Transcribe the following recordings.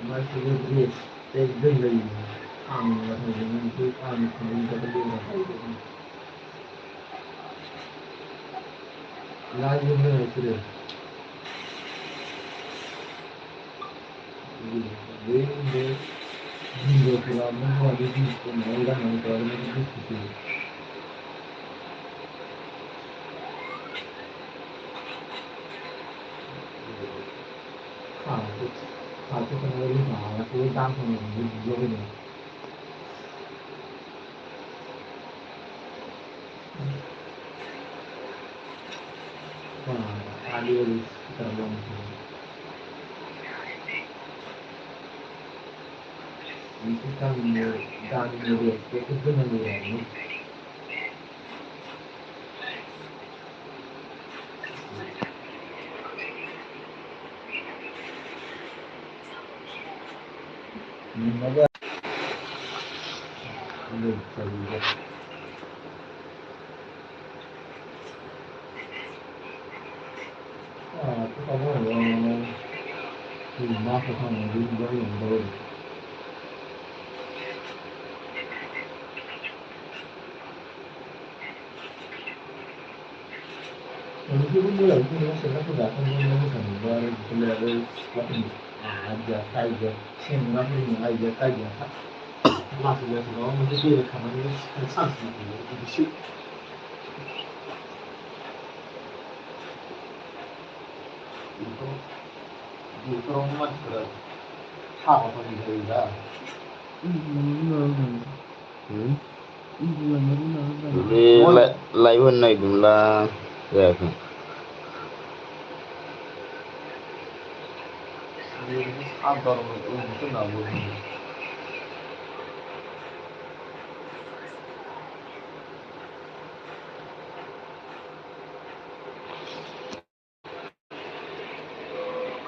मानसिनि ड्रेस एकदम जायो आं थांदोंमोन आं थांदों लाजोबनो बिसोरो बे हिनजावफोरा हौवानि जिनिसखौ न'आव गाननानै ओरैबायदि गोसोसो खालाखौ थांनानै माबाखौ दांहोनानै बुजावहैदों आलि आलि सिखारदों बिसोर गामिनि रेसपेक्टखौ होनांगौ आरो नङाबा माखौ थांनांगौ बुजावहैनांगौ बेखौबो मोजाङै फैनाया सेंग्राफोर गाखोनानै मोसानोबा बिसोरलायाबो सिख्लाफोरनि आइदिया आइदिया सेंग्राफोरनि आइदिया आइदिया लासै लासै माबा मोनसे बेरायखानानै सिखायनो चान्स नांगौ बिदिसो बेफोरावनो मानसिफोरा हाबाफारि जायो दा बे लाइभ होनो नागिरदोंमोनला जायाखै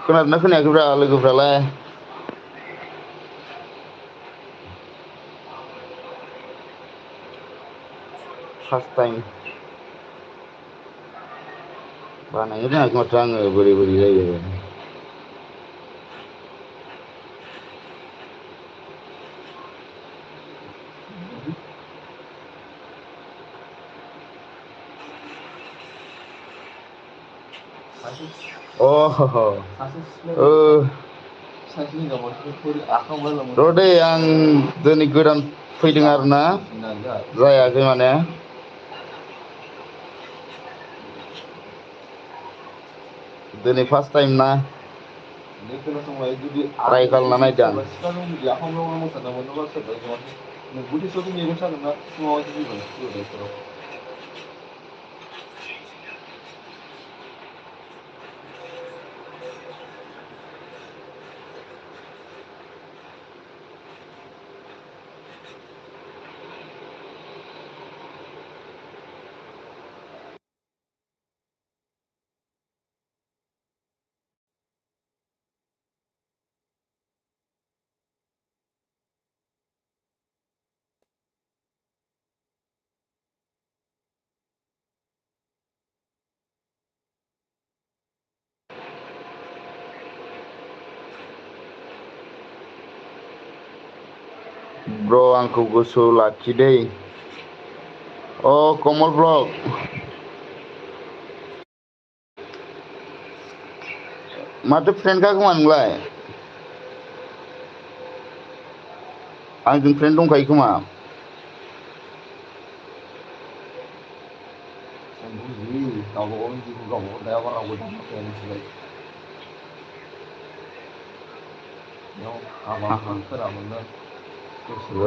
खोनादोंना खोनायाखैब्रा लोगोफ्रालाय फार्स्ट टाइम बानायनो रोङाखै माथो आङो बोरै बोरै जायो र' दे आं दिनै गोदान फैदों आरोना जायाखै माने दिनै फार्स्ट टाइम ना ट्राइ खालामना नायदों आं ब्र आंखौ गोसोआव लाखिदै अ कमल ब्लग माथो फ्रेन्डखा खोमा नोंलाय आंजों फ्रेन्ड दंखायो खोमा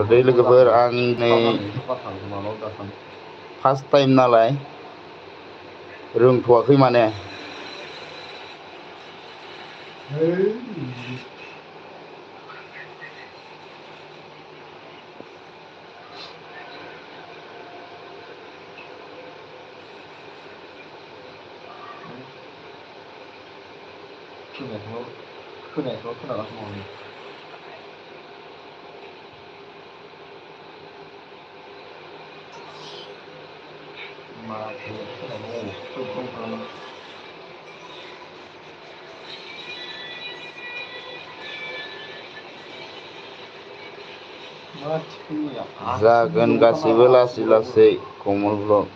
दै लोगोफोर आं नै फार्स्ट टाइम नालाय रोंथ'वाखै माने जागोन गासैबो लासै लासै कमल ब्लक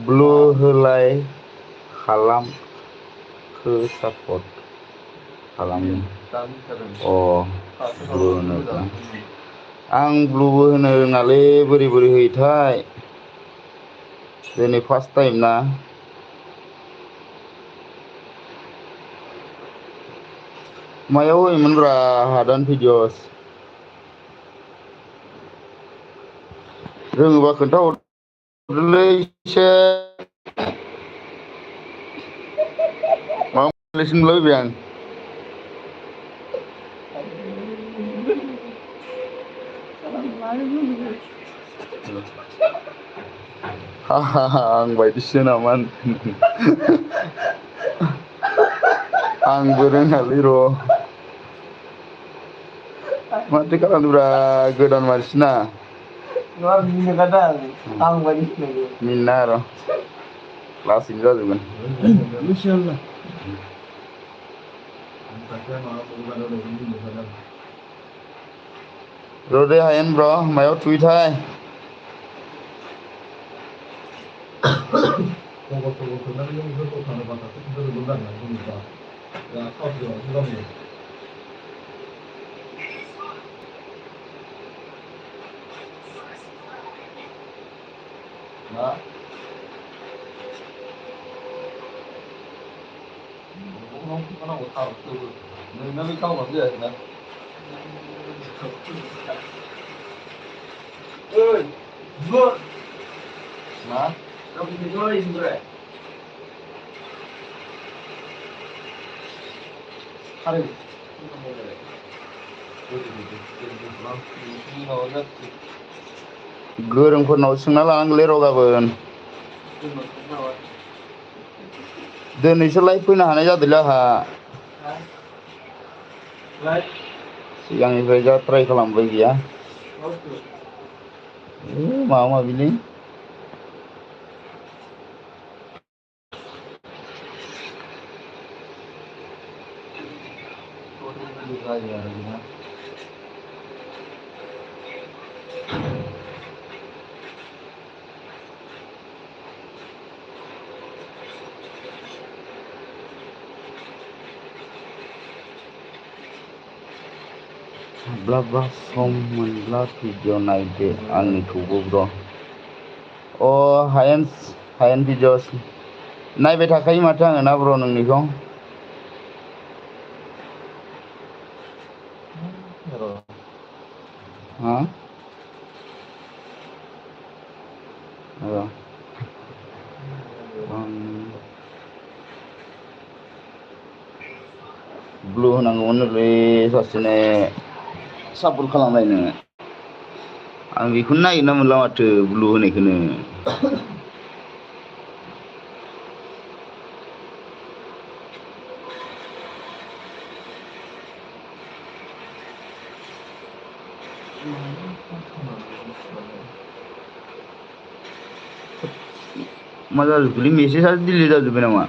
ब्लु होलाय खालाम सापर्ट खालामो अ ब्लु होनो आं ब्लुबो होनो रोङालै बोरै बोरै होयोथाय दिनै फार्स्ट टाइम ना मायाव होयोमोनब्रा हादान भिडिअस रोङोबा खोन्थाहरलै एसे माबा मोनलायसो नुलाबायबाय आं आं बायदिसो नामा आंबो रोङालै र' माथो खालामदोंब्रा गोदान मानसिना मिनिनाङा र' लासैनो जाजोबगोन र' दे हायेन ब्र' मायाव थुयोथाय गोरोंफोरनाव सोंना लानांगोनलै र' गाबोन दिनैसो लाइभ फैनो हानाय जादोंलै आंहा सिगांनिफ्राय जा ट्राइ खालामबाय गैया माबा माबिलै माब्लाबा सम मोनब्ला भिडिअ नायदो आंनिखौबो ब्र' अ हायेन भिडिअस नायबाय थाखायो माथो आङो ना ब्र' नोंनिखौ हा ब्लु होनांगौमोनलै सासेनो सापर्ट खालामलायनो आं बेखौनो नागिरना मोनला माथो ब्लु होनायखौनो मा जाजोबखोलै मेसेजआ डिलिट जाजोब्बाय नामा